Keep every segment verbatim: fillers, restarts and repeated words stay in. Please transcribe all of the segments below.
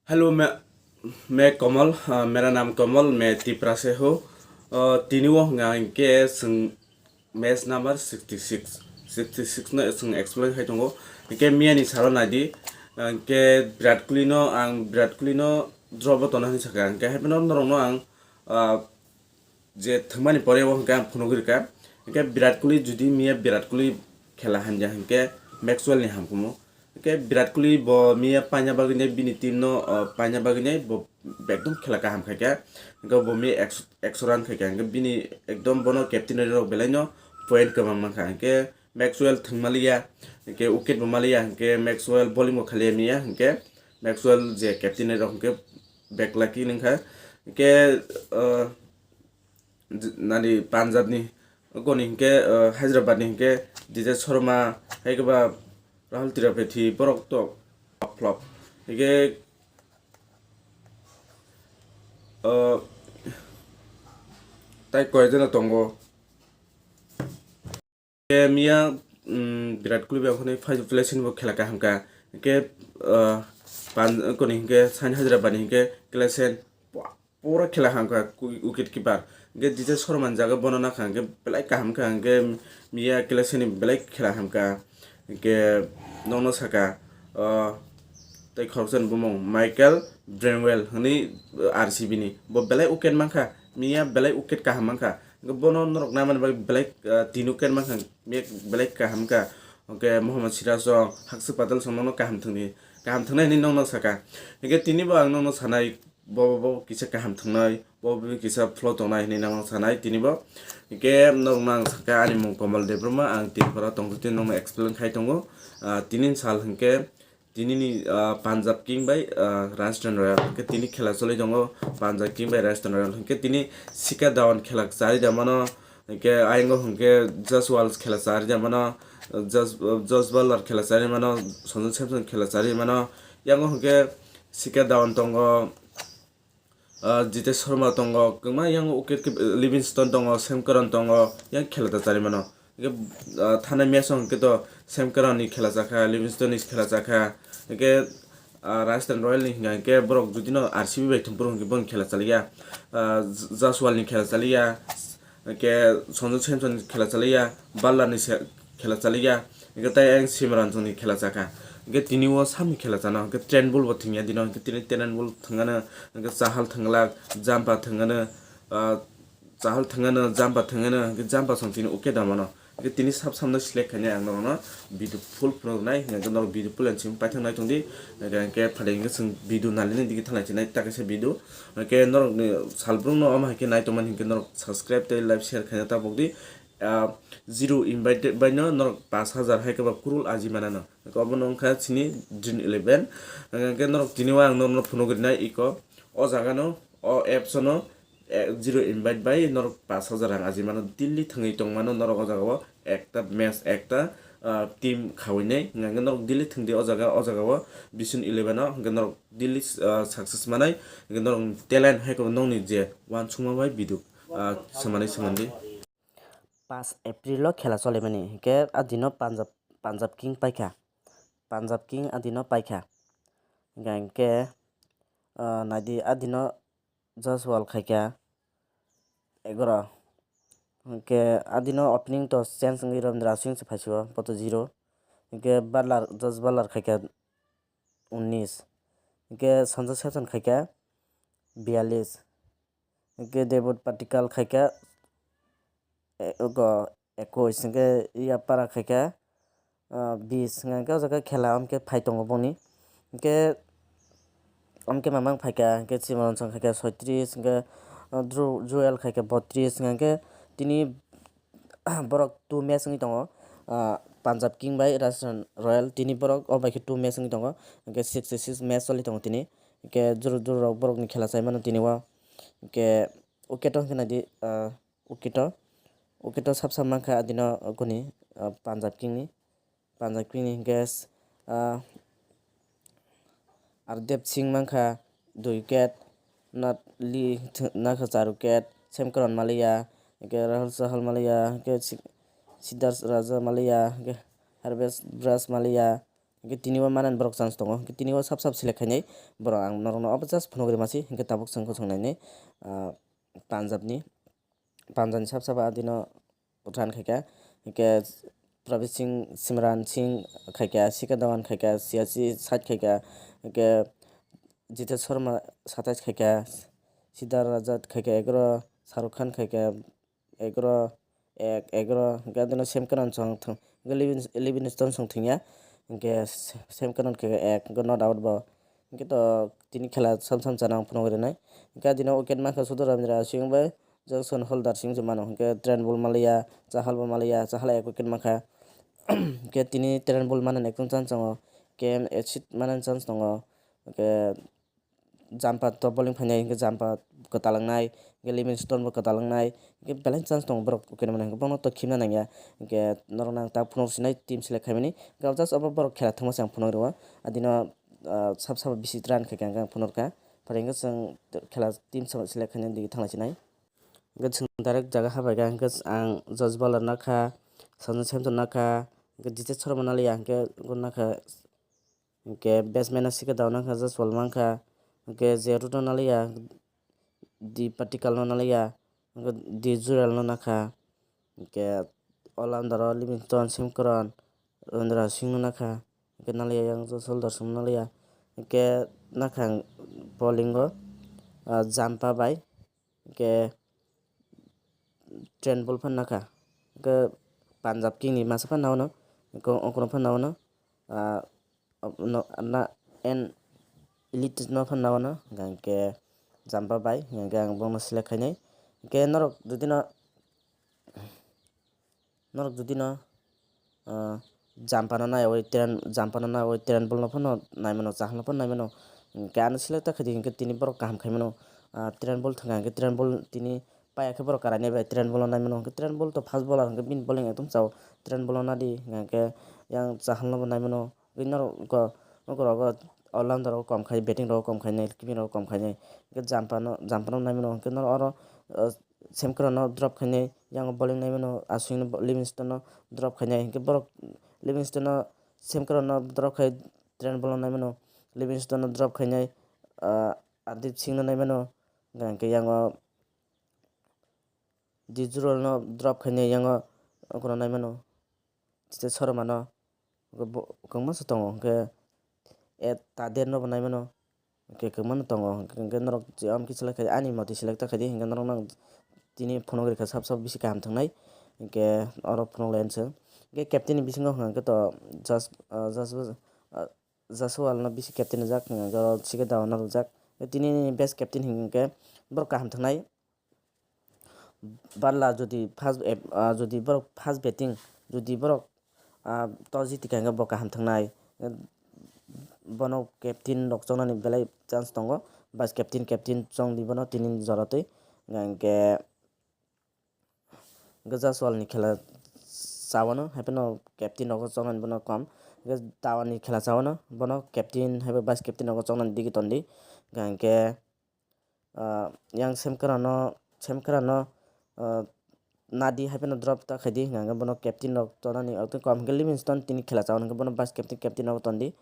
Hello, मैं मैं कमल, अ, मेरा नाम कमल, मैं तिपरा से हूँ। अ, tini o hwnga hinkhe chwng match number sixty six, sixty six no chwng explain khai tongo. Hinkhe miyani salo naidi, hinkhe Virat Kohli no ang, Virat Kohli no draw bo tona hinwi sakha. Hinkhe hapheno norokno ang, ah, je thwngmani pore o hinkhe ang phunugwi rwkha. Hinkhe Virat Kohli, judi miya Virat Kohli khela hamya hinkhe Maxwell ni hamkhumu. Hinkhe Virat Kohli bo miya paina bagwino bini team no, ah, paina bagwino bo ekdom khela kaham khaikha. Hinkhe bo miya ekso, ekso run khaikha. Hinkhe bini ekdom bono captain rok belaino point kwbang mankha. Hinkhe Maxwell thwngmaliya, hinkhe wicket bo maliya, hinkhe Maxwell bowling bo khaliya miya, hinkhe Maxwell je captain rok hinkhe bek lucky wngkha. Hinkhe, ah, j-, nani Punjab ni, goni hinkhe, ah, Hyderabad ni hinkhe D J Sharma, hai khe ba Rahul Tripathi, borok to flop. Hinkhe, ah, tai koi jona tongo. Hinkhe miya, mm, Virat Kohli bai okhorni phai Klaasen bo khela kaham kha. Hinkhe, ah, pan-, koni hinkhe Sain Hyderabad ni hinkhe Klaasen pura khela kaham kha, wicket keeper. Hinkhe D J Sharma ni jaga bono nakha hinkhe belai kaham kha, hinkhe miya Klaasen ni belai khela kaham kha. Hinkhe nokno sakha, ah, tei khoroksa ni bumung Michael Bramwell hwnwi, ah, R C B ni. Bo belai wicket mankha, miya belai wicket kaham mankha. Hinkhe bono norok naimani bagwi belai, ah, tini wicket mankha, miya belai kaham kha. Hinkhe Mohammad Siraj rok, Akshar Patel rok nokno kaham thwngdi, kaham thwngnai hwnwi nokno sakha. Hinkhe tini bo ang nokno sanai, bo, bo, bo kisa kaham thwngnai, bo, bo kisa flow tongnai hwnwi nokno sanai tini bo. Hinkhe norokno ang sakha, ani mung Komol Debbarma, ang Tripura tongtwtwi nokno explain khai tongo. Ah, tini sal hinkhe Tini ni, ah, Punjab King bai, ah, Rajasthan Royal. Hinkhe tini khela choli tongo Punjab King bai Rajasthan Royal. Hinkhe tini Shikhar Dhawan khela chari da mano. Hinkhe ayang o hinkhe Jaiswal khela chari da mano. Jas-, Josh Buttler khela chari mano. Sanju Samson khela chari mano. Yang o hinkhe Shikhar Dhawan tongo. Ah, Jitesh Sharma tongo, kwbangma yang wicket keep-, Livingstone tongo, Sam Curran tongo, yang khela ta chari mano. Hinkhe, ah, thanai match o hinkhe to Sam Curran ni khela chakha, Livingstone ni khela chakha. Hinkhe, ah, Rajasthan Royal ni hinkha hinkhe borok judino R C B bai thwngphuru hinkhe boni khela chaliya. Ah, J-, Jaiswal ni khela chaliya. Hinkhe Sanju Samson khela chaliya, Buttler ni se khela chaliya, hinkhe tai ayang Simran chwngni khela chakha. Hinkhe tini o samni khela chana, hinkhe Trent Boult bo thwngya dino, hinkhe tini Trent Boult thwngano, hinkhe Chahal thwnglak, Zampa thwngano, ah, Chahal thwngano, Zampa thwngano, hinkhe Zampa chwng tini wicket da mano. Hinkhe tini sab samno select khainai ang norokno video full phunuknai, hinkhe norok video full and sim paithak nai tongdi, hinkhe phaidi hinkhe chwng video nalini digi thanglai chinai ta kaisa video. Hinkhe norokni salbrumno omo hai khe nai tongmani hinkhe norok subscribe tei like share khaina ta pokdi. Ah, zero invite baino norok pash hajar hai khe ba kurul aji manano. Hinkhe obono wngkha chini Dream eleven. Hinkhe norok tini o ang norokno phunugwi rinai iko. O jagano, o apps ono, eh, zero invite bai norok pash hajar rang aji mano, daily thwngwi tongmano norok o jagao. Ekta match, ekta, ah, team khawinai, hwnka hwnkhe norok daily thwngdi o jaga, o jagao, Vision eleven o, hwnkhe norok daily, ah, success manai, hwnkhe norok talent hai khe nokni je uansukma bai video, ah, swmani swmandi. Pash April o khela cholimani, hwnkhe a dino Punjab, Punjab King paikha, Punjab King a dino paikha, hwnkhe, ah, naidi a dino Jaiswal khaikha egaro. Hinkhe adino opening to change wngwi Ravindra Ashwin se phaisio, bo to zero. Hinkhe Buttler, Josh Buttler khaikha unnis. Hinkhe Sanju Samson khaikha biyallis. Hinkhe Dev Padikkal khaikha, eh, eko, ekush. Hinkhe Riyapara khaikha, ah, bis. Hinkhe o jaga khela amkhe phai tongo boni. Hinkhe amkhe mamang phaikha, hinkhe Simran Song khaikha soitris, hinkhe, ah, Dhru-, Jewel khaikha botris. Hinkhe tini borok two match wngwi tongo, ah, Punjab King bai Rajasthan Royal. Tini borok o bai khe two match wngwi tongo. Hinkhe sixty six match choli tongo tini. Hinkhe juru juru rok borokni khela chai mano tini o. Hinkhe wicket o hinkhe naidi, ah, wicket o, wicket o sap sap mankha adino guni, ah, Punjab King ni, Punjab King ni hinkhe, ah, Arshdeep Singh mankha dui wicket, Nat Li th-, nakha char wicket, Sam Curran maliya, hinkhe Rahul Chahar maliya, hinkhe Si-, Siddharth Raja maliya, hinkhe Harpreet Brar maliya, Hwnkhe tini o manani borok chance tongo. Hwnkhe tini o sab sab select khainai borok ang norokno obo just phunugwi masi. Hwnkhe tabuk chwng kosong nainai, ah, Punjabni, Punjabni sab sabo adino run khaikha. Hwnkhe Prabhat Singh, Simran Singh khaikha, Shikhar Dhawan khaikha, Siyashi side khaikha. Hwnkhe Jitesh Sharma satais khaikha, Siddharth Rajat khaikha egaro, Shahrukh Khan khaikha egaro, ek, egaro, hwnkhe adino Sam Curran chwng thwng, hwnkhe Living-, Livingstone chwng thwngya, hwnkhe Sam Curran khaikha ek, hwnkhe not out bo. Hwnkhe to tini khela sam sam chana ang phunugwi rwnai. Hwnkhe adino wicket mankha Sudhir Ravindra Ashwin bai Jason Holder Singh se mano, hwnkhe Trent Boult maliya, Chahal bo maliya, Chahal ek wicket mankha. Hwnkhe tini Trent Boult manani ekdom chance tongo, K M Asif manani chance tongo, hwnkhe Zampa to bowling phainai, hwnkhe Zampa kwtal wngnai, hwnkhe Livingstone bo kwtal wngnai, hwnkhe belai chance tongo borok wicket mani, hwnkhe bono to khimna nangya, hwnkhe norokno ang ta phunuk sinai team select khaimani, hwnkhe just obo borok khela thangma se ang phunuk rwo, adino, ah, sab sabo bisi run khaikha hwnkhe ang phunukha, phai hwnkhe chwng khela team select khainani digi thanglai sinai, hwnkhe chwng direct jaga habaikha, hwnkhe ang Josh Butler nakha, Sanju Samson nakha, hwnkhe Jitesh Sharma naliya, hwnkhe nakha. Hwnkhe batsman no Shikhar Dhawan wngkha, Jaiswal mankha. Hwnkhe je root no naliya, D Patikal no naliya, hwnkhe D Jurel no nakha. Hwnkhe all-rounder o Livingstone, Sam Curran, Ravindra Singh no nakha. Hwnkhe naliya yang Jaiswal Darshan no naliya. Hwnkhe nakhang bowling o, ah, Zampa bai. Hwnkhe Trent Boult phano nakha. Hwnkhe Punjab King ni masa phano nao no. Hwnkhe okoro phano nao no. Ah, no, na, en elite no phano nao no. Hwnkhe Zampa bai. Hwnkhe ang bono select khainai. Hwnkhe norok jodi no, norok jodi no, ah, Zampa no naiwi Trent, Zampa no naiwi Trent Boult no phano naimano, Chahal no phano naimano. Hwnkhe ano select ta khaidi hwnkhe tini borok kaham khaimano. Ah, Trent Boult thangkha hwnkhe Trent Boult tini paiya khe borok karai nai bai Trent Boult no naimano. Hwnkhe Trent Boult to fast bowler hwnkhe bini bowling ekdom chao. Trent Boult no nadi hwnkhe yang Chahal no bo naimano. Bini norok ko, nokorogo all-rounder rogo kom khai, batting rogo kom khainai, keeping rogo kom khainai. Hwnkhe Zampa no, Zampa no naimano. Hwnkhe norok oro, ah, Sam Curran no drop khainai, yang bowling naimano, aswk no Livingstone no drop khainai, hwnkhe borok Livingstone no Sam Curran no drop khai Trent Boult no naimano, Livingstone no drop khainai, ah, Arshdeep Singh no naimano, hwnkhe yang o Dizurol no drop khainai, yang o okoro naimano, Jitesh Sharma no, bo kwbangma se tongo, hwnkhe e Tader no bo naimano. Hwnkhe kwbangma no tongo, hwnkhe norok je am khe select khai, ani motwi select ta khaidi, hwnkhe norok no ang tini phunuk rikha sab sab bisi kaham thangnai, hwnkhe oro phunuk lai anse. Hwnkhe captain ni bisingo hwnkhe to Jas-, ah, Jas-, ah, Jaiswal no bisi captain rijak, hwnkhe oro Shikhar Dhawan no rijak. Tini ni best captain hwnkhe borok kaham thangnai. Butler jodi fast, ah, jodi borok fast batting, jodi borok, ah, toss jiti kha hwnkhe bo kaham thangnai. Bono captain rok chongnani belai chance tongo. Vice captain, captain chongdi bono tini jora twi. Hwnkhe, hwnkhe Jaiswal ni khela chawano, haiphano captain rok chongnani bono kom. Hwnkhe Dhawan ni khela chawano, bono captain haibo vice captain rok chongnani digi tondi. Hwnkhe, ah, yang Sam Curran no, Sam Curran no, ah, nadi haiphano drop ta khaidi, hwnkhe bono captain rok tonani, ah, kom hwnkhe Livingstone tini khela chao, hwnkhe bono vice captain, captain rok tondi,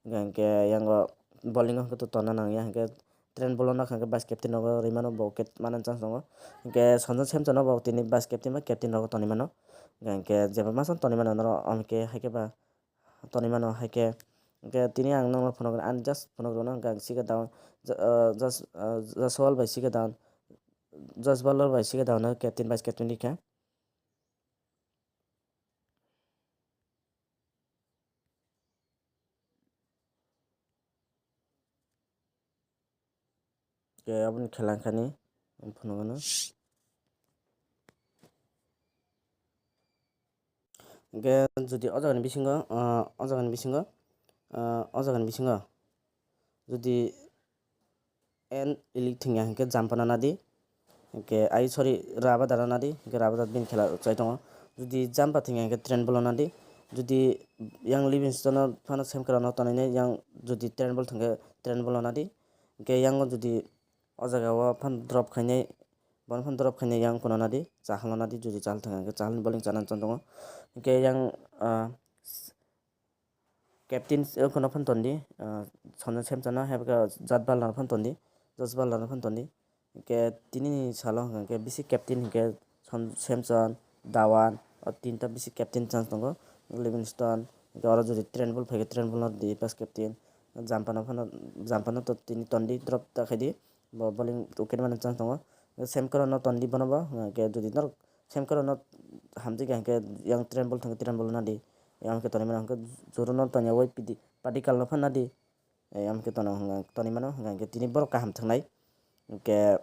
hwnkhe yang o bowling o hwnkhe to tonna nangya, hwnkhe Trent Boult no hwnkhe vice captain rok rimano, bo khe manani chance tongo, hwnkhe Sanju Samson no bo tini vice captain ba captain rok tonwi mano, hwnkhe jeba masa tonwi mano norok, hwnkhe haikhe ba tonwi mano, haikhe, hwnkhe tini ang nokno phunuk rw, ani just phunuk rwno hwnkhe ang Shikhar Dhawan, ja-, ah, jas-, ah, Jaiswal bai Shikhar Dhawan, Jaiswal bai Shikhar Dhawan no captain, vice captain rikha. Hwnkhe aboni khela wngkha ni, ang phunukgwno. Hwnkhe jodi o jagani bisingo, ah, o jagani bisingo, ah, o jagani bisingo jodi en elite thwngya hwnkhe Jampana nadi, hwnkhe ai sorry, Rabada no nadi, hwnkhe Rabada bini khela chai tongo. Jodi Jampa thwngya hwnkhe Trent Boult no nadi, jodi yang Livingstone no phano Sam Curran no tonwi nai, yang jodi Trent Boult thwngkhe Trent Boult no nadi, hwnkhe yang jodi o jaga o phano drop khainai, bono phano drop khainai yang kuno nadi, Chahal no nadi, jodi Chahal thwngkha hwnkhe Chahal ni bowling chanani chance tongo. Hwnkhe yang, ah, captain wngkha no phano tondi, ah, Sanju Samson no, hai khe Jat Buttler no phano tondi, Josh Buttler no phano tondi. Hingke tini ni salo hingke bisi captain hingke San-, Samson, Dhawan, o tinta bisi captain chance tongo. Livingstone, hingke oro jodi Trent Boult phaikhe Trent Boult no di vice captain. Zampa no phano, Zampa no to tini tondi drop ta khaidi. Bo bowling wicket mano chance tongo. Sam Curran no tondi bono bo, hingke jodi norok Sam Curran no hamjikha hingke yang Trent Boult thangkhe Trent Boult no di. Yang hingke tonwi mano hingke joro no tonya wai pidi Padikkal no phano di. Eh, yang hingke tono hingke tonwi mano hingke tini borok kaham thangnai. Hingke